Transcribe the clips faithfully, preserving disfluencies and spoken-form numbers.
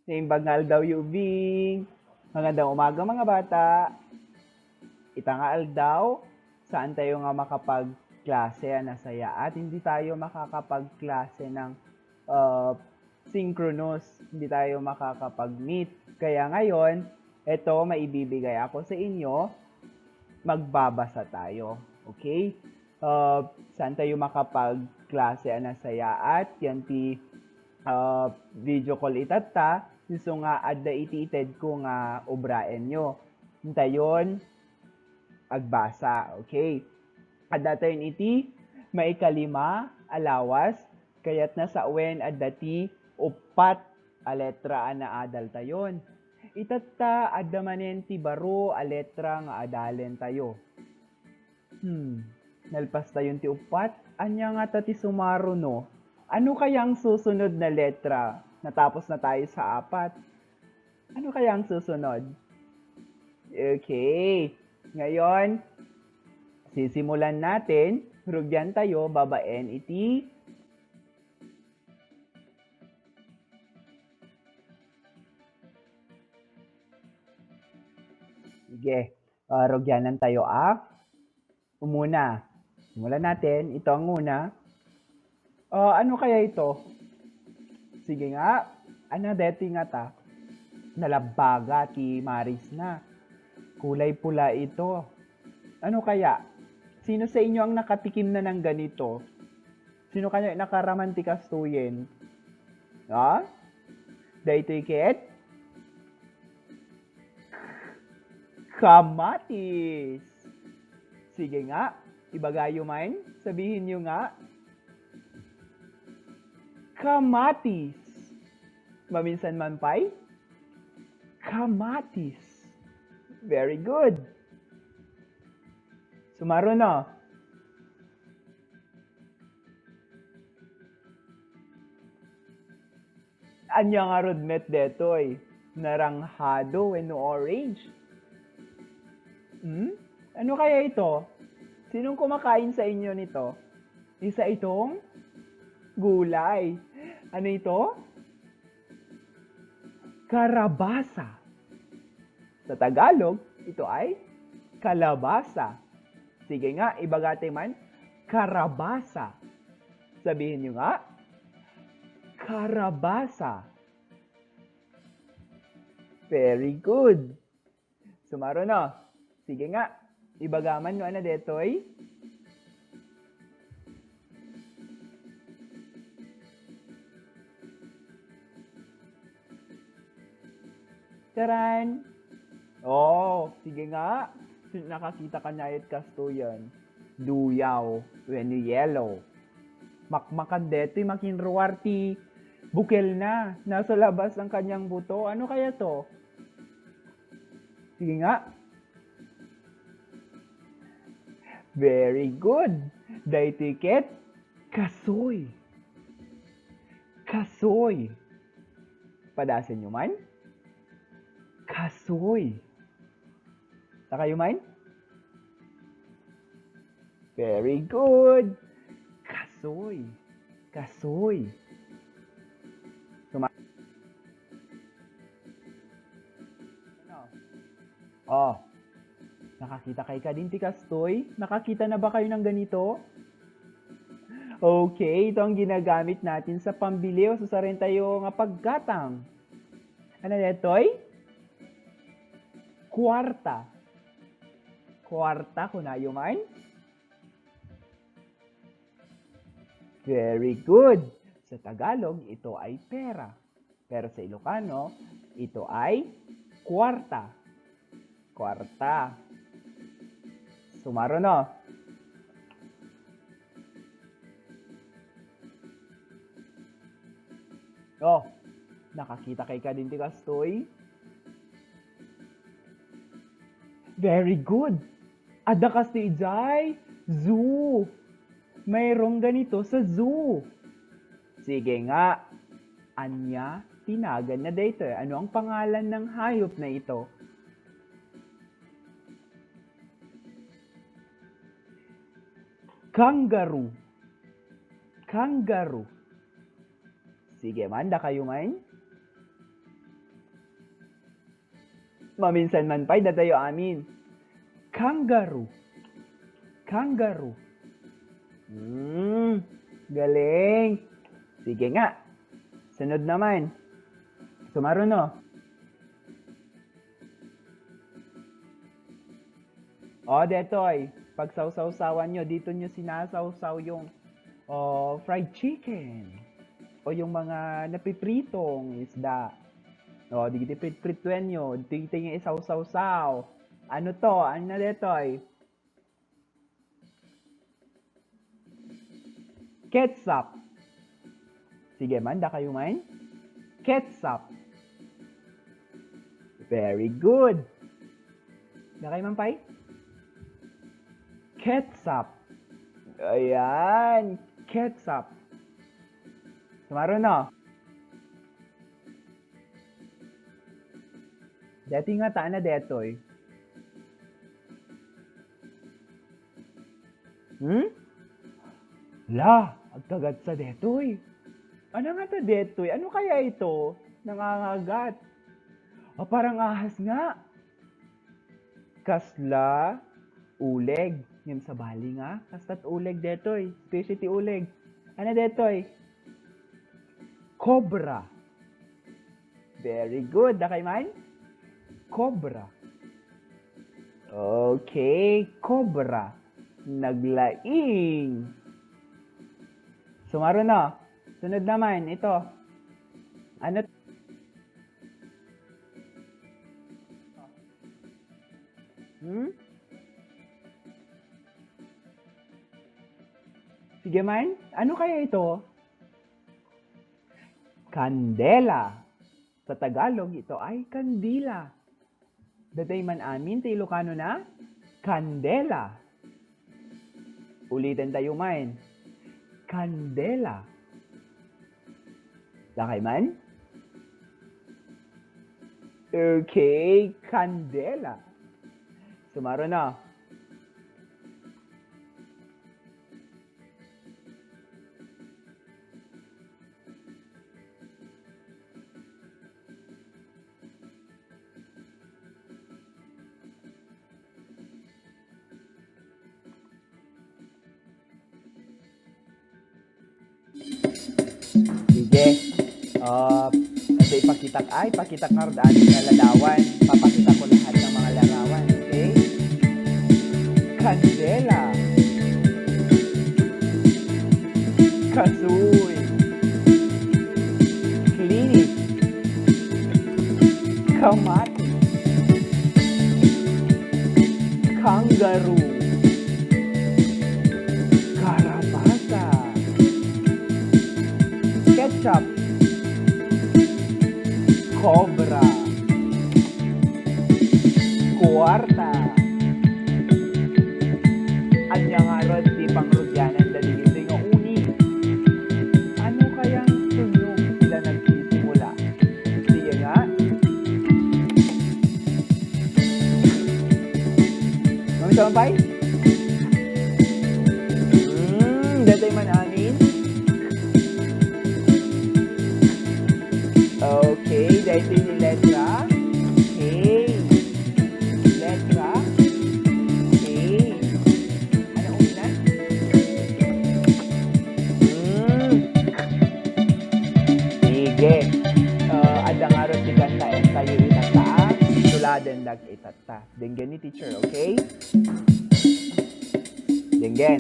Naimbag nga aldaw, Yubing. Magandang umaga, mga bata. Ita nga aldaw, saan tayo nga makapagklase a nasayaat. Hindi tayo makakapagklase ng, uh, synchronous. Hindi tayo makakapag-meet. Kaya ngayon, eto, maibibigay ako sa inyo. Magbabasa tayo. Okay? Uh, saan tayo makapagklase a nasayaat? Yan ti, uh, video call itatta. Isu nga adda iti ited ko nga obraenyo. Intayon, agbasa. Okay. Adda tayon iti maikalima a lawas, kayatna sa wen adda ti uppat a letra a naadal tayon. Itatta, adda manen ti baro a letra nga adalen tayo. Hmm, nalpas tayon ti uppat. Ania ngata ti sumaro, no? Ano kaya ang susunod na letra? Natapos na tayo sa apat. Ano kaya ang susunod? Okay. Ngayon, sisimulan natin. Rugian tayo babaen iti... Sige. Ah, rugianan tayo, ah. Umuna. Simulan natin. Ito ang una. Ah, ano kaya ito? Sige nga. Ano, deti nga ta? Nalabaga ti maris na. Kulay pula ito. Ano kaya? Sino sa inyo ang nakatikim na ng ganito? Sino kaya nakaraman ti kastoyen? Ha? Daytoy ket? Kamatis. Sige nga, ibagayo man, sabihin nyo nga. Kamatis. Maminsan man pay? Kamatis. Very good. Sumaro no? Ania ngarud met detoy? Naranghado wenno orange? Hmm? Ano kaya ito? Sinong kumakain sa inyo nito? Isa itong gulay. Ano ito? Karabasa. Sa Tagalog, ito ay kalabasa. Sige nga, ibagate man, karabasa. Sabihin nyo nga, karabasa. Very good. Sumaro no? Sige nga, ibaga man no ania detoy? Taran! Oh, sige nga. Nakakita ka na it kastoyen. Duyaw, wenno yellow. Makmakan detoy makinruar ti bukel na. Nasa labas ang kanyang buto. Ano kaya to? Sige nga. Very good. Daytoy ket kasoy. Kasoy. Padasen nyo man. Kasoy. Sakayo man? Very good. Kasoy. Kasoy. Suma- Ano? Oh. Nakakita kay kadin ti kastoy? Nakakita na ba kayo ng ganito? Okay, ito ang ginagamit natin sa pambili o sa sarentayo nga paggatang. Ano detoy? Kuwarta. Kuwarta, kunayo man? Very good. Sa Tagalog, ito ay pera. Pero sa Ilocano, ito ay kuwarta. Kuwarta. Sumaro no? Oh, nakakita kay kadin ti kastoy? Very good. Adda kastoy idiay zoo. Mayroong ganito sa zoo. Sige nga. Ania ti nagan na daytoy? Ano ang pangalan ng hayop na ito? Kangaroo. Kangaroo. Sige man, dakayo man. Maminsan man pay datayo amin. Kangaroo. Kangaroo. Hmm, galing. Sige nga. Sunod naman. Sumaruno. O, detoy, pagsawsawsawan nyo, dito nyo sinasawsaw yung, o, fried chicken. O yung mga napipritong isda. O, di, di prit-, prituen nyo, dito nyo isawsawsaw. Ano to? Ano na detoy? Ketchup. Sige man, dakayo man. Ketchup. Very good. Dakay man pay? Ketchup. Ayan. Ketchup. Sumaruno. Deti nga taan na detoy. Hmm? La, agkagatsa detoy. Ano nga ta detoy? Ano kaya ito? Nangangagat. Ah, parang ahas nga. Kasla, uleg. Ngem sabali nga, kasta't uleg detoy. Especie ti uleg. Ano detoy? Cobra. Very good. Dakay man? Cobra. Okay, cobra. Naglaing. Sumaruno. Sunod naman, ito. Ano? Hmm? Sige man, ano kaya ito? Kandela. Sa Tagalog, ito ay kandila. Daytoy man amin ti Ilocano na kandela. Uliten tayo man. Kandela. Dakay man? Okay, kandela. Sumaruno. Sige. Ah, ito ipakitak, ay, ipakitak nga rod amin nga ladawan. Papakita ko lahat ng mga larawan, okay? Kandela. Kasoy. Clinic. Kamatis. Kangaroo. Karabasa. Ketchup. Cobra. Kuwarta. Ania ngarud ti pangrugianan dagiti nga uni? Ano kayang tunog sila nagsisimula? Sige nga. Mami, saan pay? Hmm, daytoy man amin. Okay, daytoy ni letra K. Letra K. Ano uminan? Hmm. Sige. Ah, adda ngarud ti kanta, entayo itatta. Suladen dagita. Ta, denggen ni teacher, okay? Denggen.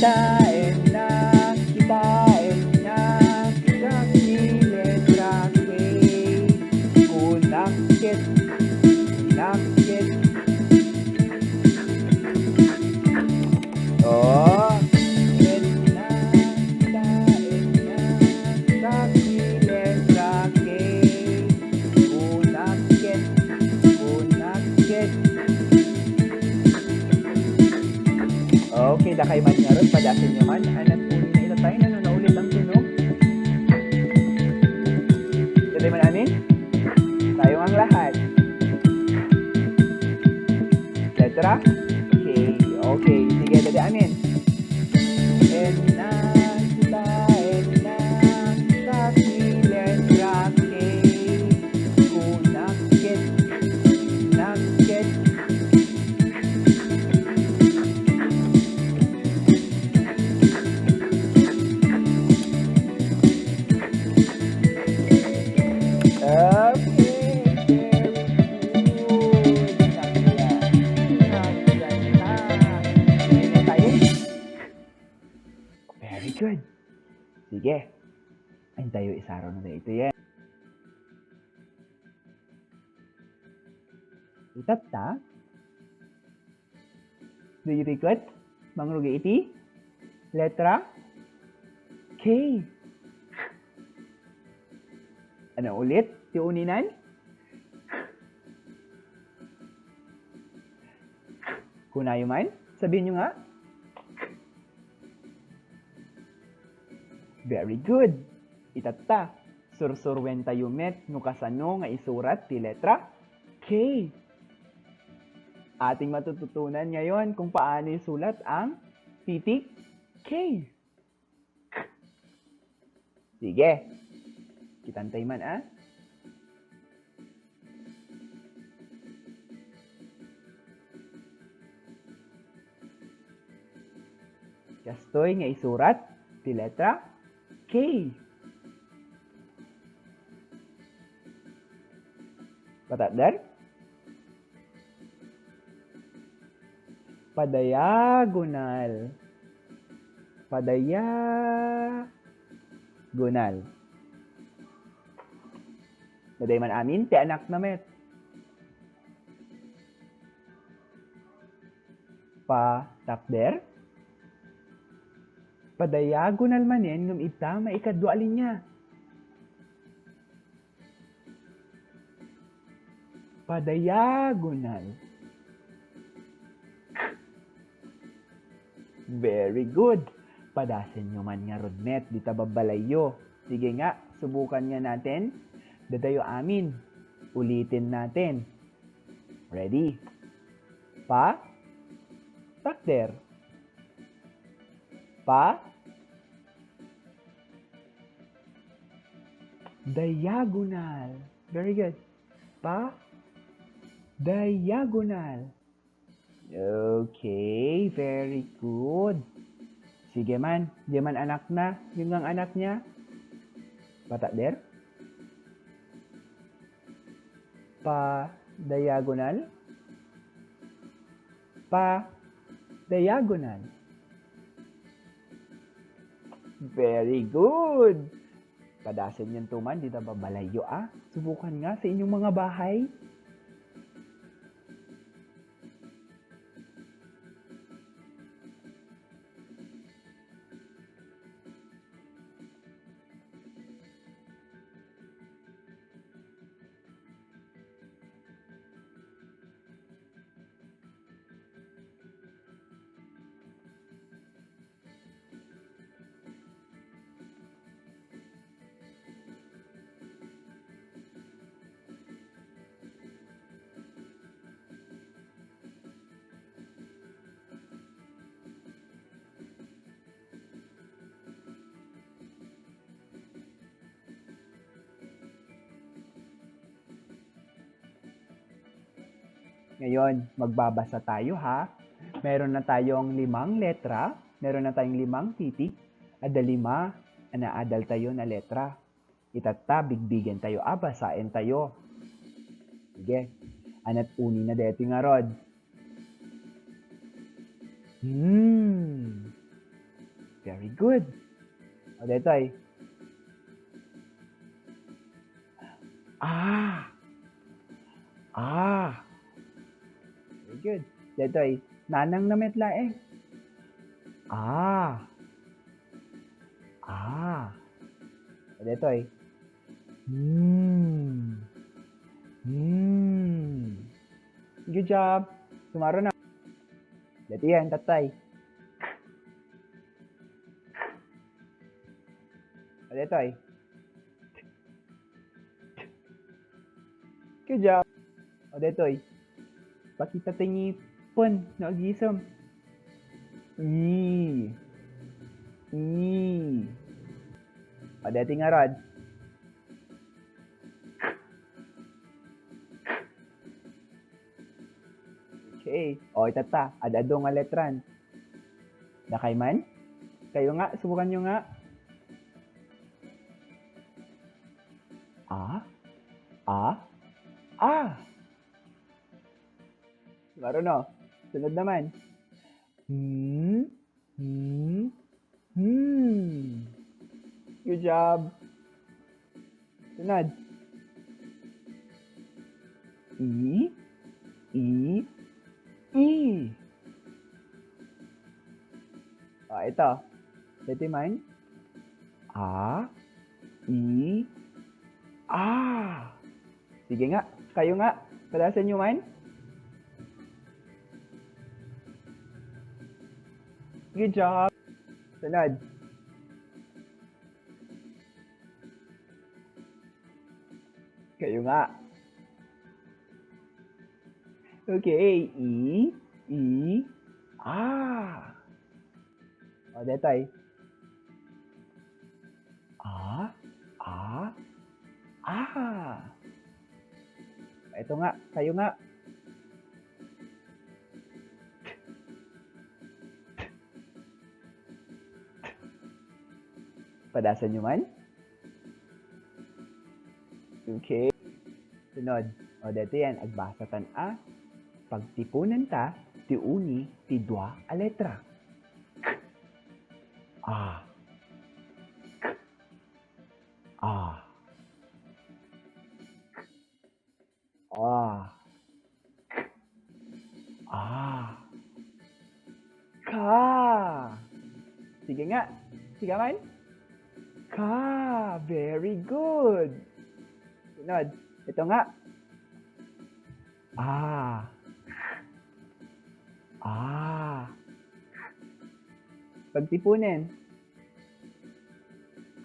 Kitaenna, kitaenna, siak ti letra K. Kunak ket, kunak ket. Oh, enna, ta, enna, ta, ti letra K. Kunak ket, kunak ket. Okay, dakay man ngarud, padasenyo man. Anat uli na ita tayo, ano, naulit ang tunog? Daytoy man amin? Tayo ang lahat. Letra K. Okay, sige, daytoy amin. Enna, kita, enna, kita ti letra K. Good. Sige. Intayo isaro na daytoy, eh. Itatta, do you recall? Mangrugi iti letra K. Ano ulit ti uninan? Kunayo man, sabienyo nga. Very good. Itatta, sursuruentayo met no kasano nga isurat ti letra K. Ating matututunan ngayon kung paano isulat ang titik K. Sige. Kitantay man, ah. Kastoy nga isurat ti letra K. Patakder? Padiagonal. Padiagonal. Naday man amin ti anakna met. Patakder? Padiagonal manen ngem ita maikadua a linya. Padiagonal. Very good. Padasenyo man ngarud met dita babbalayyo. Sige nga, subukan nga natin. Dadayo amin. Ulitin natin. Ready? Pa, takder. Pa, diagonal. Very good. Pa, diagonal. Okay, very good. Sige man, di man anakna, yung ngang anakna. Patakder? Pa diagonal? Pa diagonal. Very good. Padasenyon to man dita babbalayyo, ah. Subukan nga sa inyong mga bahay. Ngayon, magbabasa tayo, ha. Meron na tayong limang letra, meron na tayong limang titik, adda lima a naadal tayo na letra. Itatta, bigbigen tayo, a, basaen tayo. Sige. Anat uni na deti ngarud. Hmm. Very good. O, detoy. Ah. Ah. Very good. Detoy. Nanang na met laeng. Ah. Ah. Detoy. Hmm. Hmm. Good job. Sumaro na. Dati yan, tatay. Detoy. Good job. O, detoy. Pakita ti ngipon no agisem. Ni. Ni. O, deti ngarud. Okay. O, itatta. Ad-adu nga letran. Dakay man? Kayo nga, subukan nyo nga. A? A? A! Klaro, no? Sunod naman. Hmm? Hmm? Hmm? Job. Sunod. I, i, i. O, ito. Daytoy man. A, i, a. Sige nga, kayo nga. Padasanyo man. Good job. Sunod. Kayo nga. Okay. I, i, a. O, daytoy. A, a, a. Ito nga, kayo nga. Padasanyo man? Okay. Sunod. O, daytoy yan. Agbasa tan a. Pagtiponenta ti uni ti dua a letra. K, a, k, a, a, k, a. Ka. Sige nga. Sige man. Ka. Very good. Sunod. Ito nga. A. A. Pagtipunen.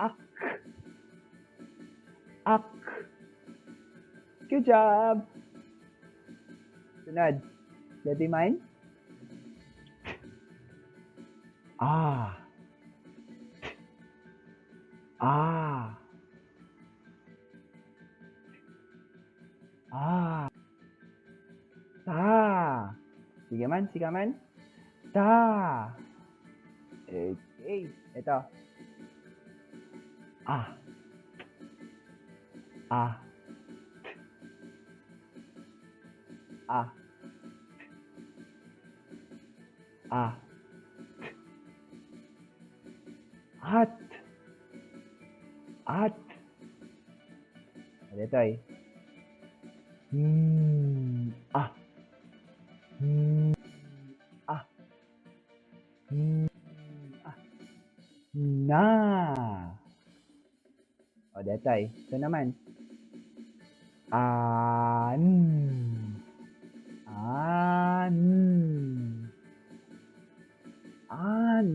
Ak. Ak. Good job. Sunod. Daytoy man. A. A. A. Ta. Sige man, sige man. Ta. Okay. Ito. A. A. A. A. At. At. Daytoy. Mm, ah. Mm, ah. Mm, ah. Na. O, daytoy. Ito naman. An. An. An.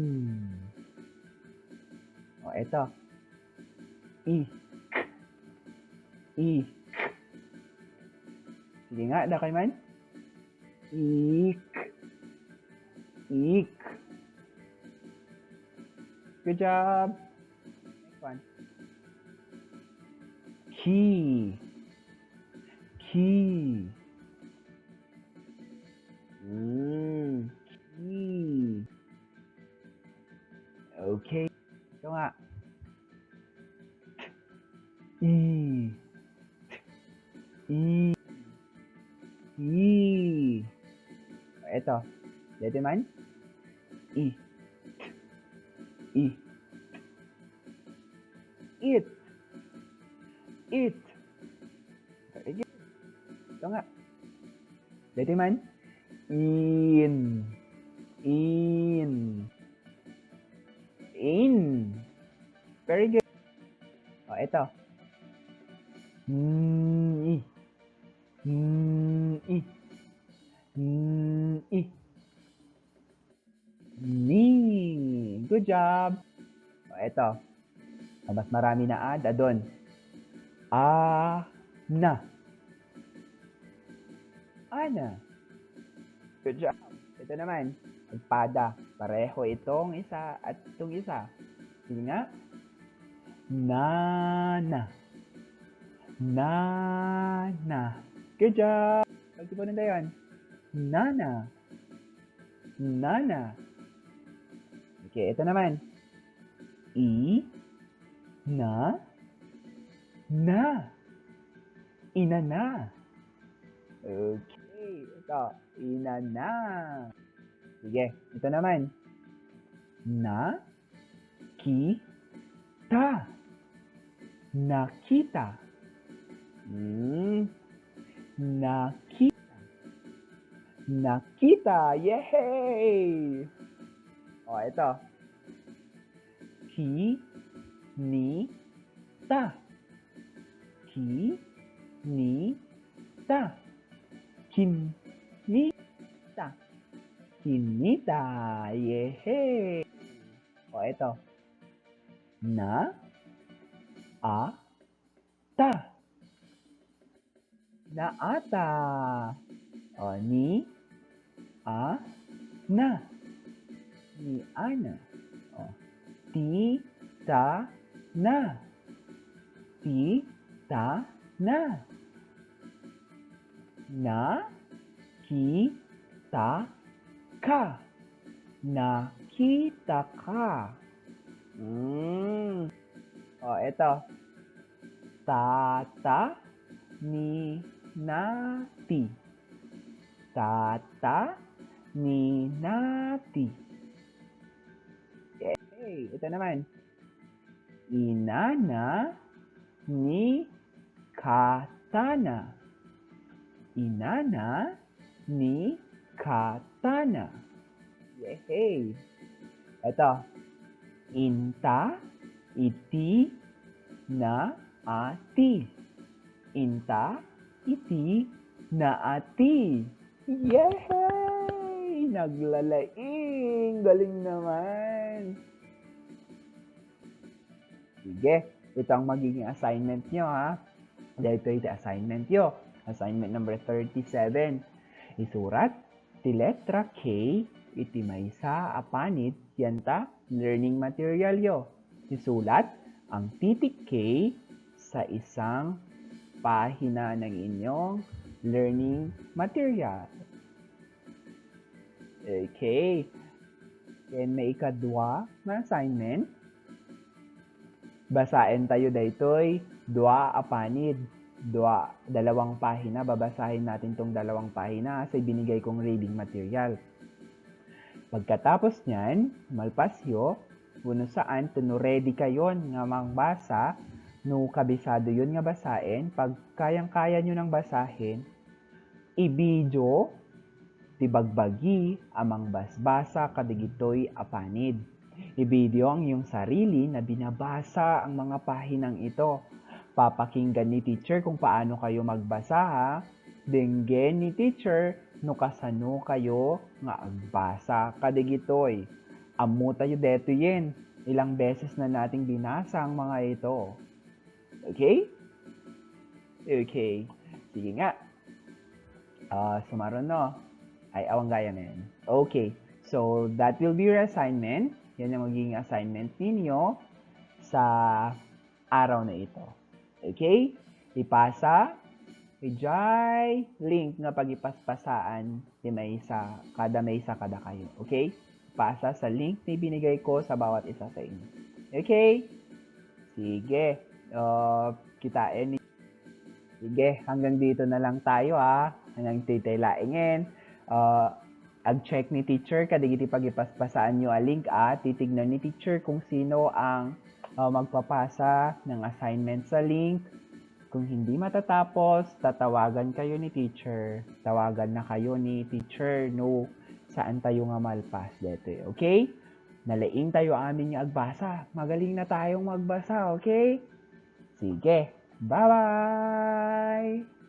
O, eto. Ik. Ik. Sige nga, dakayo man. Ik. Ik. Good job. Next one. Ki. Ki. Mm, ki. Okay. Ito nga. T. I. T. I. I. Ito. Daytoy man. I. T. I. T. It. It. Very good. Ito nga. Daytoy man. In. In. In. Very good. O, ito. Ni. Ni. Ni. Ni. Good job. O, eto. O, mas marami na ad, adun. A, na. Ana. Good job. Ito naman. Agpada. Pareho itong isa at itong isa. Sige nga. Nana. Nana. Good job. Pagtipunon tayo yan. Nana. Nana. Okay, ito naman. I, na, na. Inana. Okay, ito. Inana. Sige, ito naman. Na, ki, ta. Nakita. Hmm. Nakita. Nakita. Yehey! O, ito. Ki, ni, ta. Ki, ni, ta. Kinita. Kinita. Yehey! O, ito. Na, a, ta. Naata. O, ni, a, na. Ni ana. O, ti, ta, na. Ti, ta, na. Na, ki, ta, ka. Nakita ka. Mm. O, eto. Tata ni Nati. Tata ni Nati. Yay! Ito naman. Inana ni Katana. Inana ni Katana. Yehey! Eto. Inta, iti, na, ati. Inta, iti, na, ati. Yehey! Naglalaing! Galing naman! Sige, ito ang magiging assignment nyo, ha? Daytoy ti assignment yo. Assignment number thirty-seven. Isurat ti letra K iti maysa a panid ti anta learning material yo. Isulat ang titik K sa isang pahina ng inyong learning material. Okay. Then, may ikadua nga assignment. Basaen tayo daytoy dua a panid. Dua, dalawang pahina. Babasahin natin tong dalawang pahina sa ibinigay kong reading material. Pagkatapos niyan, malpasyo, wenno saan, ta no ready kayon nga mangbasa, no kabisadoyon nga basaen, pag kayang-kaya nyo nang basahin, i-video ti bagbagi a mangbasbasa kadagitoy a panid. I-video ang iyong sarili na binabasa ang mga pahinang ito. Papakinggan ni teacher kung paano kayo magbasa, ha? Denggen ni teacher no kasano kayo nga agbasa kadagitoy. Ammo tayo detoyen. Ilang beses na nating binasa ang mga ito. Okay? Okay. Sige nga. Ah, sumaron, no? Ay, awan gaya na yan. Okay. So, that will be your assignment. Yan ang magiging assignment ninyo sa araw na ito. Okay? Ipasa, ijay link nga pagipaspasaan ti maysa, kada maysa kadakayo. Okay? Pasa sa link na ibinigay ko sa bawat isa sa inyo. Okay? Sige. Uh, kitaen ni Sige, hanggang dito na lang tayo, ha. Hanggang ditoy laengen. Uh, ag-check ni teacher kadagiti pagipaspasaan nyo a link, ha. Titignan ni teacher kung sino ang, uh, magpapasa ng assignment sa link. Kung hindi matatapos, tatawagan kayo ni teacher. Tawagan na kayo ni teacher, no saan tayo nga malpas detoy, okay? Nalaing tayo amin nga agbasa. Magaling na tayong magbasa, okay? Sige. Bye-bye!